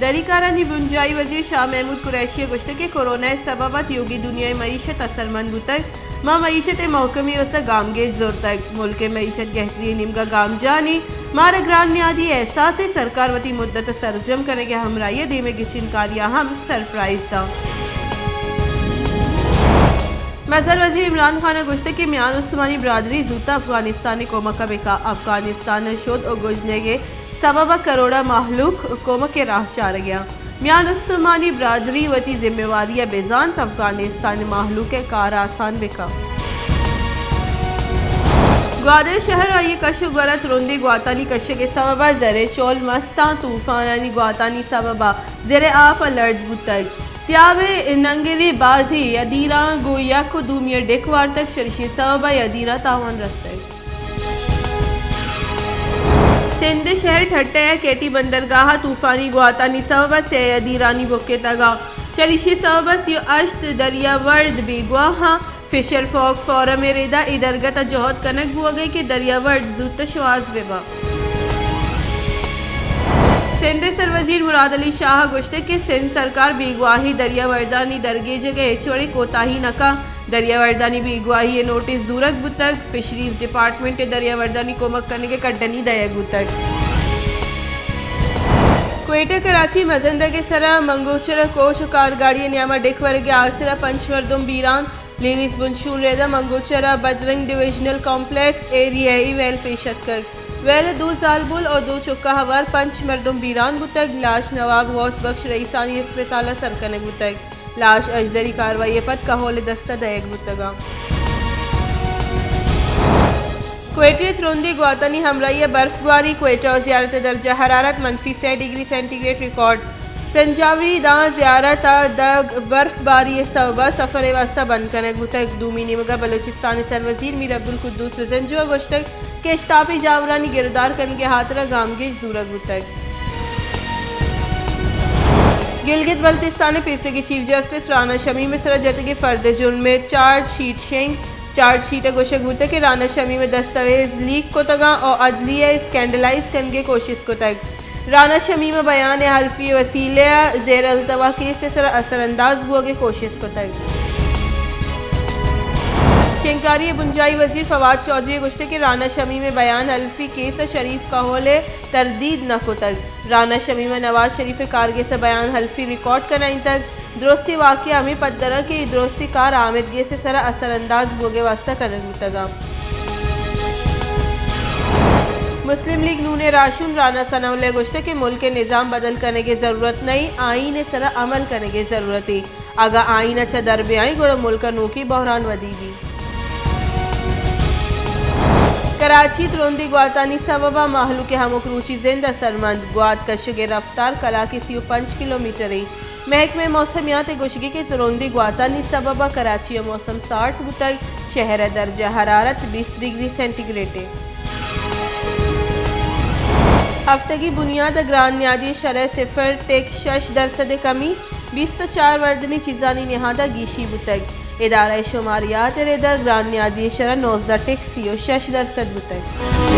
شہری کارانی بنجاہی وزیر شاہ محمود قریشی ءَ گوشتگ کہ کورونا ءِ سبب ءَ تیوگیں دنیا ءِ معیشت اثرمند بوتگ، ما معیشت ءِ مھکمی ءِ واستہ گامگیج زرتگ، ملک ءِ معیشت گہتری ءِ نیمگ ءَ گامجان ایں، مارا گران نیادی ءِ احساس ایں، سرکار وتی مدت ءِ سرجم کنگ ءِ ہمراہی ءَ دیم ءِ گچین کاری ءَ ہم سرپرائز داں۔ مظہر وزیر عمران خان ءَ گوشتگ کہ میان استمانی برادری زوت ءَ افغانستان ءِ کمک ءَ بکا، افغانستان ءِ شد ءُ گژنگ ءِ سبب ءَ کروڑاں مہلوک کمک ءِ راہ چارگ ءَ اَنت۔ میان استمانی برادری وتی ذمہ واری ءَ بزانت، افغانستان ءِ مہلوک ءِ کار آسان بکنت۔ گوادر شہر ءُ آئی ءِ کش ءُ گور ءَ ترندیں گواتانی کشگ ءِ سبب ءَ زر ءِ چول مستاں، طوفانانی گواتانی سبب ءَ زر ءِ آپ ءَ لرز بوتگ۔ تیاب ءِ ننگریں بازیں ادیراں گوں یک ءُ دومی ءَ ڈک وارتگ، چریشی ءِ سبب ءَ ادیراں تاوان رستگ۔ سندھ ءِ شہر ٹھٹہ ءِ کیٹی بندرگاہ ءَ طوفانی گواتانی سبب ءَ سئے ادیرانی بکتگ ءُ چریشی ءِ سبب ءَ سی ءُ ہشت دریاورد بیگواہ اَنت۔ فشر فاگ فورم ءِ ردا اے درگت ءَ جہد کنگ بوگ ءَ کہ دریاورد زوت ءَ شوہاز بہ بنت۔ سندھ ءِ سروزیر مراد علی شاہ ءَ گوشتگ کہ سندھ سرکار بیگواہیں دریاوردانی درگیجگ ءَ ہچ وڑیں کوتاہی نہ کنت۔ دریاوردانی بیگواہی ءِ نوٹس زورگ بوتگ، فشریز ڈیپارٹمنٹ ءَ دریاوردانی کمک کنگ ءِ کڈنی دئیگ بوتگ۔ کوئٹہ کراچی مزندگ ءِ سرا منگوچر ءَ کوچ ءُ کارگاڑی ءِ نیام ءَ ڈک ورگ ءِ آسرا پنچ مردم بیران، لیویز بنشون ریدا منگوچر ءَ بدرنگ ڈویژنل کمپلیکس ایریا ءَ اے ویل پیش اتکگ۔ ویل ءَ دو زالبول ءُ دو چکہ ہوار پنچ مردم بیران بوتگ، لاش نواب غوث بخش رئیسانی ہسپتال ءَ سر کنگ بوتگ۔ لاش اژدری کاروائی ءَ پد کہول ءِ دست ءَ دئیگ بوتگ اَنت۔ کوئٹہ ءَ ترندیں گواتانی ہمراہی ءَ برف گواری، کوئٹہ ءُ زیارت ءِ درجہ حرارت منفی سئے ڈگری سینٹی گریڈ ریکارڈ۔ سنجاوی داں زیارت ءَ دگ برف باری ءِ سوب ءَ سفر ءِ واستہ بند کنگ بوتگ۔ دومی نیمگ ءَ بلوچستان ءِ سروزیر میر عبدالقدوس بزنجو ءَ گوشتگ کہ اشتاپی جاورانی گرودار کنگ ءِ ہاترا گامگیج زورگ بوتگ۔ گلگت بلتستان ءِ پیسریگیں چیف جسٹس رانا شمیم ءِ سرا جتگیں فرد جرم ءِ چارج شیٹ شنگ۔ چارج شیٹ ءَ گوشگ بوتگ کہ رانا شمیم ءَ دستاویز لیک کتگ اَنت ءُ عدلیہ ءَ اسکینڈلائز کنگ ءِ کوشست کتگ۔ رانا شمیم ءِ بیان ءِ حلفی ءِ وسیلہ ءَ زیر التوا کیس ءِ سرا اثر انداز بوگ ءِ کوشست کتگ۔ شنگکاری ءِ بنجاہی وزیر فواد چوہدری ءَ گوشتگ کہ رانا شمیم ءِ بیان حلفی کیس ءَ شریف کہول ءَ تردید نہ کتگ۔ رانا شمیم ءَ نواز شریف ءِ کارگس ءِ بیان حلفی ریکارڈ کنائینتگ۔ درستیں واقعہ ہمے پدر اَنت کہ اے درستیں کار آمید گیس ءِ سرا اثر انداز بوگ ءِ واستہ کنگ بوتگ اَنت۔ مسلم لیگ نون ءِ راہشون رانا ثناء اللہ ءَ گوشتگ کہ ملک ءِ نظام بدل کنگ ءِ ضرورت نہ اِنت، آئین ءِ سرا عمل کنگ ءِ ضرورت اِنت۔ اگاں آئین ءَ چہ در بیائیں گڑا ملک ءَ نوکیں بحران ودی بیت۔ کراچی، ترندیں گواتانی سبب ءَ مہلوک ءِ ہمک روچی زند اثرمند، گوات کشگ ءِ رفتار کلاک ءَ سی ءُ پنچ کلومیٹر اِنت۔ محکمہ موسمیات ءِ گوشگ اِنت کہ ترندیں گواتانی سبب ءَ کراچی ءِ موسم سارت بوتگ، شہر ءِ درجہ حرارت بیست ڈگری سینٹی گریڈ اِنت۔ ہفتگی بنیاد ءَ گران نیادی شرح صفر ٹک شش درسد ءِ کمی، بیست ءُ چار وردنی چیزانی نہاد ءَ گیشی بوتگ۔ ادارہ شماریات ءِ رد ءَ گران نیادی شرح نوزدہ ٹک سی ءُ شش درسد بوتگ۔